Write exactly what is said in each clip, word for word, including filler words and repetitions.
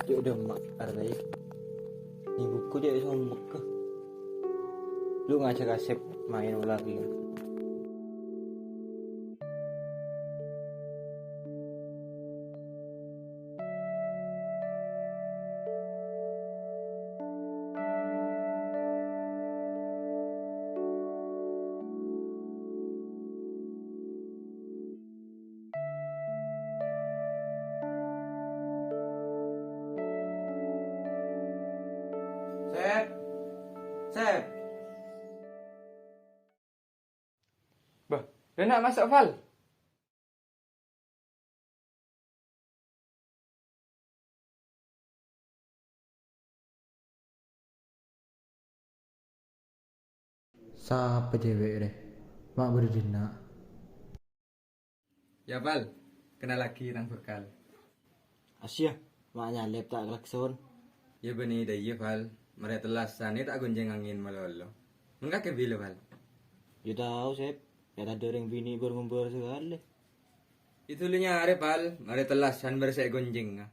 Jhâ' dâmma', arèya. Nèng buku jhâ' sombek. Lu ngajhâk Asep maèn olah kèya. Sep. Sep. Bâh, dâ' enna' maso', Fal. Sapa cewek rè? Ma' bâdâ dâ' enna'. Ya, Fal, kennalaghi tang bhâkal. Asyik, ma' nyalep ta' klakson. Ya, bânnè dâ' iyâ, Fal. Marè tellasan ta' gonjeng angèn malolo. Mon kakè bilâ, Fal? Ya tao, Sep. Ya tadâ' rèng binè' bâr-ngombâr sakalè. Itu lè nyarè, Fal. Marè tellasan bâr sè gonjengnga.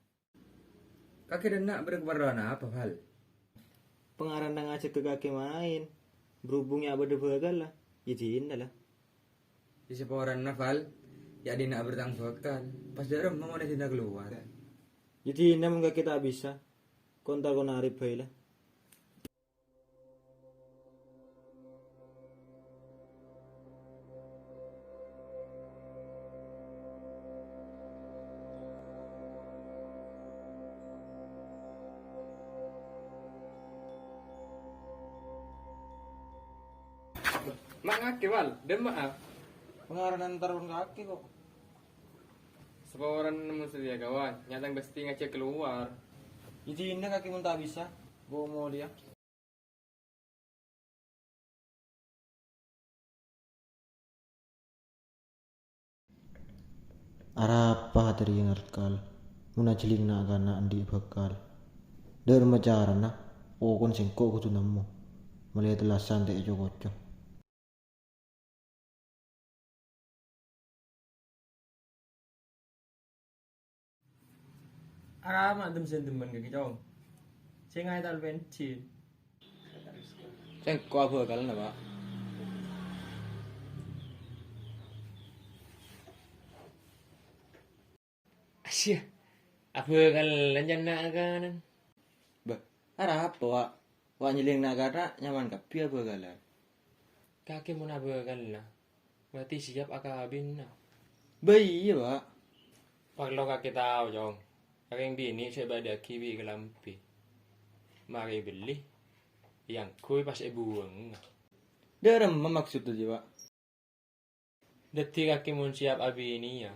Kakè dâ' enna' bâdâ kaparlowan apa, Fal? Pangaranna ngajhâk kakè maèn. Berhubung ya' bâdâ bhâkalla, ya dinna la. Di saporana, Fal, ya' dinna' bâdâ tang bhâkal. Pas dâ' remma mon dinna kalowar. Ya dinna mon kakè ta' bisa. Kontal konarè bhâi la. Ma' ngakè, Wal, dâmma'a. Pangaranna entar bân kakè, kok. Saporana nemmo satèya, kawan. Nyatana pastè ngajhâk kalowar. Ijinna kakè mon ta' bisa. Bo' molèya. Arapa atè rèya ngarkal, mon ajhâlingna kana' andi' bhâkal. Dâ' remma carana, pokon sèngko' kodhu nemmo. Malè tellasan ta' èco-koco. Arapa dem-sendem bân kakè, Cong? Sènga' ètal bensin. Sèngko' abhâkalna, Pa'. Asyik, abhâkal lanjana akanan. Bâh, arapa, Wa'? Wa' nyèlèng na'-kana' nyaman kabbhi abhâkalan. Kakè mon abhâkalna, berarti siap akabinna. Bâh, iyâ, Wa'. Parlo kakè tao, Cong. Orèng binè' sè èbâdâ'aghi bi' kalambhi. Marè èbellè, èangghuy pas èbuwângnga. Dâ' remma maksodda, Wa'? Dhâddhi kakè mon siap abinèya,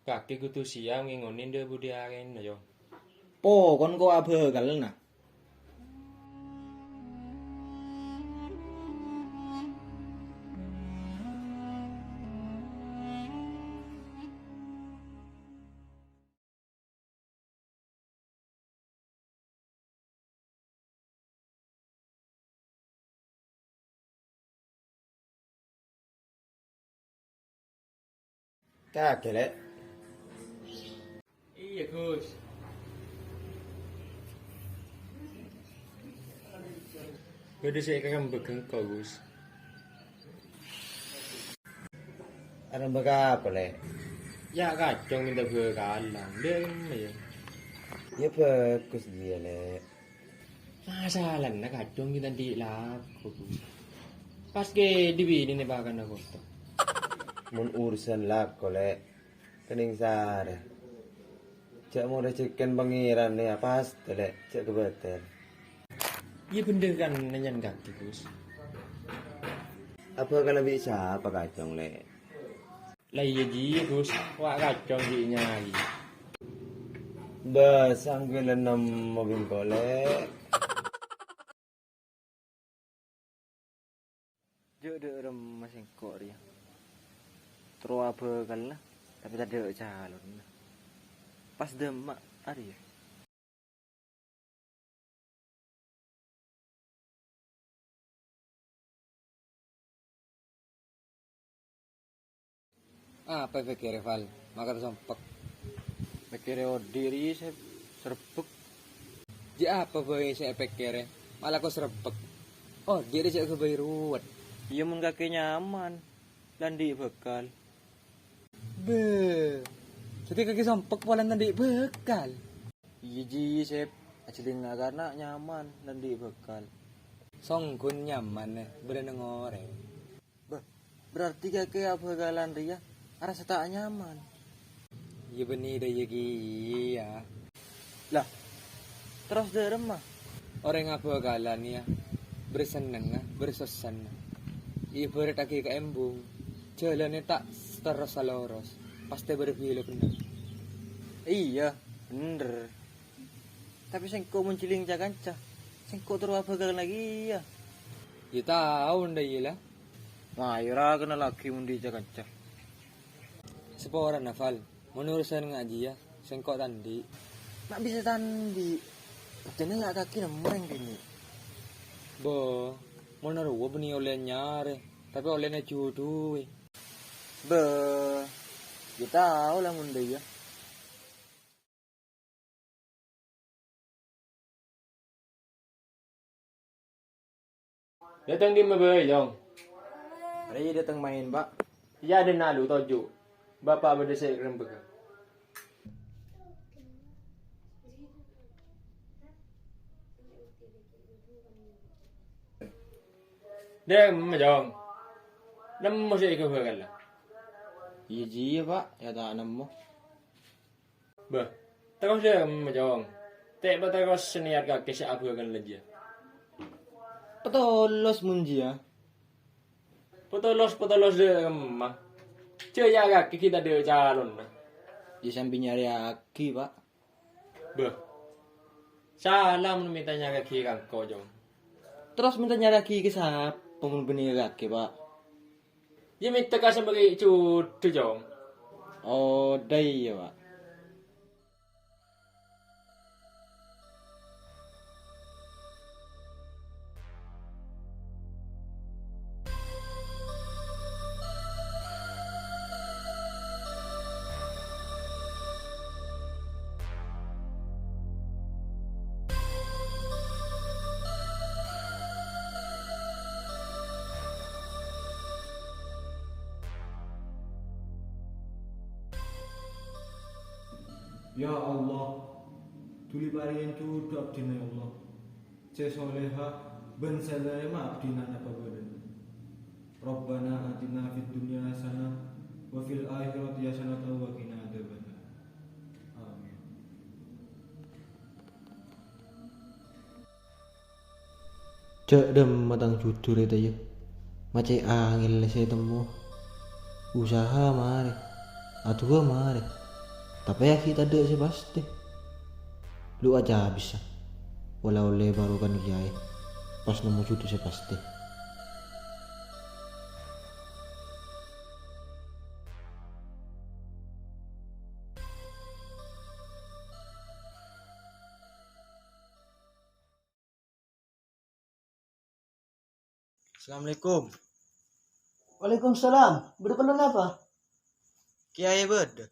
kakè kodhu siap ngèngonè dâ' budhi arèna, Cong. Pokon ko' abhâkalna. Kakè, Lè'. Iyâ, Gus. Bâdâ sè èkarembhâghâ engko', Gus. Arembhâghâ apa, Lè'? Ya', kacong mènta bhâkalan. Dâ'emma, yâ? Yâ, bhâghus jiyâ, Lè'. Masalana kacong ghi' ta' andi' lako, Gus. Pas kèdhi binèna pakana koto. Mon urusan lako, Lè', kenning sara. Jhâ' mon rejhekkèna Pangèran, yâ, pastè, Lè', jhâ' kabâtèr. Iyâ bhendher kan nanyana kakè, Gus. Abhâkalla bi' sapa kacong, Lè'? La iyâ jiyâ, Gus. Wa' kacong ghi' nyarè. Bâ, sangghi la nemmo bi' engko', Lè'. Jhâ' dâ' remma sèngko' rèya. Terro abhâkalla, tapè tadâ' calonna. Pas dâmma arèya. Apa èpèkkèrè, Fal? Makana sompek. Pèkkèrè odi' rèya sè srebbek. Jhâ' apa bhâi sè èpèkkèrè, ma' lako srebbhek. Oh, dhi' rè jhâ' ghâbây ruwet. Iyâ, mon kakè nyaman, la andi' bhâkal. Bâh, dhâddhi kakè sompek polana andi' bhâkal. Iyâ, jiyâ, Sep. Ajhâlinga karna nyaman, la andi' bhâkal. Songghun nyaman, eh, bârâna orèng. Bâh, berarti kakè abhâkalan rèya arassa ta' nyaman. Iyâ, bânnè dâ' iyâ kèya. Lah, terros dâ' remma? Orèng abhâkalan, yâ, bârsennengnga, bârsossana. Ibârattaghi ka embung, jhâlânna ta' terros saloros, pastè bârbelok kennèng. Iyâ, bhender. Tapè sèngko' mon jhâling ca-kanca, sèngko' terro abhâkalan kèya. Yâ, tao dâ' iyâ, la. Mayu ra kennallaghi mon dhi' ca-kanca. Saporana, Fal. Mon urusan ngajhiyâ, sèngko' ta' andi'. Ma' bisa ta' andi'? Bhuktèna yâ kakè nemmo rèng binè'. Bâh, mon rowa bânnè ollè nyarè, tapè ollèna jhudhuwi. Bâh, yâ tao la mon dâ' iyâ. Dâteng dimma bhâi, Jong? Arèya dâteng maèn, Pa'. Iyâ, dâ' na' lu toju'. Bapa' bâdâ sè èkarembhâghâ. Dimma, Jong? Nemmo sè èkabhâkalla? Iyâ, jiyâ, Pa'. Yâ ta' nemmo. Bâh, terros dimma, Jong? Tè' paterros nèyat kakè sè abhâkal jiyâ. Patolos mon jiyâ. Patolos, patolos dimma? Jâ' yâ kakè ghi' tadâ' calonna. Yâ sambi nyarèyaghi, Pa'. Bâh, sala mon mènta nyarèyaghi ka engko', Jong. Terros mènta nyarèyaghi ka sapa mon bânnè kakè, Pa'? Yâ mènta ka sè maghâbây jhudhu, Jong. Oh, dâ' iyâ, Pa'. Ya Allah, dhuli parèngè jhudhu abdhina, ya Allah, sè soleha bân sè narèma abdhina napa bâdâna. Rabbana atina fid dunya hasanah wa fil akhirati hasanah wa qina adzabannar. Amin. Jhâ' dimma tang jhudhu rèya, yâ. Ma' cè' angèl sè ètemmo. Usaha marè, adu'a marè, tapè ghi' tadâ' sè pastè. Lu acabisa, pola ollè barokana kèyaè, pas nemmo jhudhu sè pastè. Assalamualaikum. Waalaikumsalam. Bâdâ parlo napa? Kèyaè bâdâ?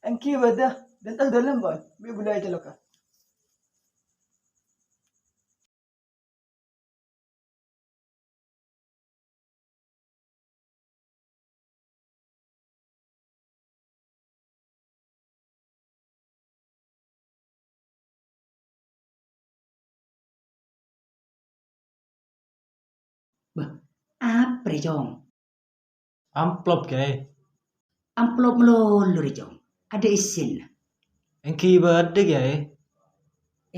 Èngghi bâdâ. Dântang dâlem, Pon. Bi' bulâ ècoloka. Bâh, apa rè, Cong? Amplop, Kèyaè. Amplop malolo rè, Cong. Adâ' isinna? Èngghi bâdâ, Kèyaè.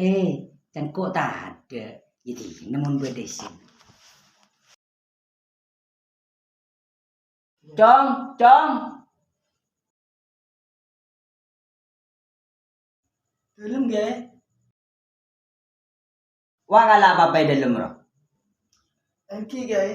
Eh, can ko' tadâ'. Yâ dinah mon bâdâ isinna. Cong, Cong. Dâlem, Kèyaè. Wa kala apa è dâlem, ro? Èngghi, Kèyaè.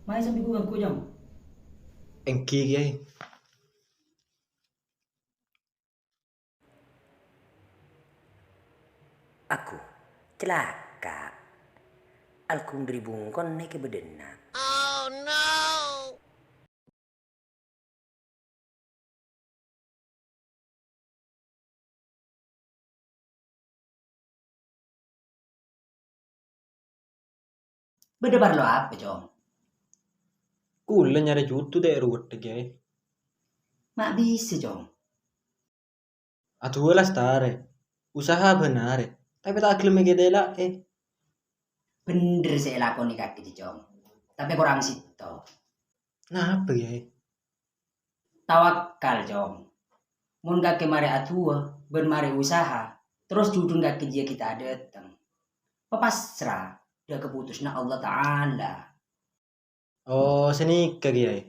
Mayu sambi ku ganggu, Cong. Èngghi, Kèyaè. Aku, calaka'. Alghum dhâri bungkona kè bâdâna. Bâdâ parlo apa, Cong? Kaulâ nyarè jhudhu ta' ruwet, Kèyaè. Ma' bisa, Cong. Adu'a lastarè, usaha bân arè, tapè ta' ghellem èkatela'è. Bhendher sè èlakonè kakè, Cong. Tapè korang sèttong. Napa, Kèyaè? Tawakkal, Cong. Mon kakè marè adu'a bân marè usaha, terros jhudhuna kakè jiyâ ghi' ta' dâteng, papasra dâ' kapotosanna Allah Ta'ala. Oh, sanèka, Kèyaè?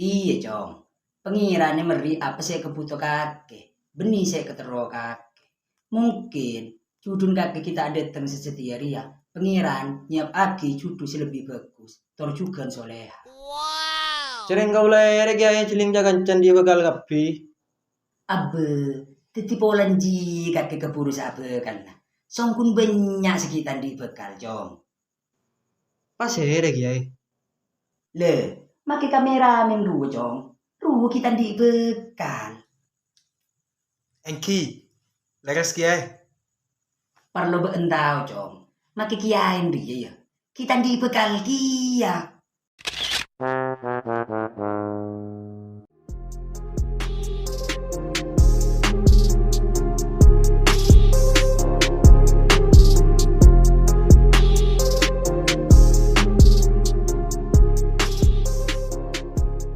Iyâ, Cong. Pangèranna mèrri' apa sè èkabhuto kakè, bânnè sè èkaterro kakè. Mungkin jhudhuna kakè ghi' ta' dâteng sè satèya rèya, Pangèran nyèyapaghi jhudhu sè lebbi bhâghus, tor jhughân solèha. Jhârèng kaulâ èrè, Kèyaè, jhâlling ca-kanca andi' bhâkal kabbhi. Abbâ, dhâddhi polana jiyâ kakè kabhuru sabhâkalna. Songghun bânnya' sè ghi' ta' andi' bhâkal, Cong. Pas èrè, Kèyaè. Lè, makè kamèramèn rowa, Cong. Rowa ghi' ta' andi' bhâkal. Èngghi, lerres, Kèyaè. Parlo bâ'na tao, Cong. Makè kèyaè rèya, yâ, ghi' ta' andi' bhâkal kèya.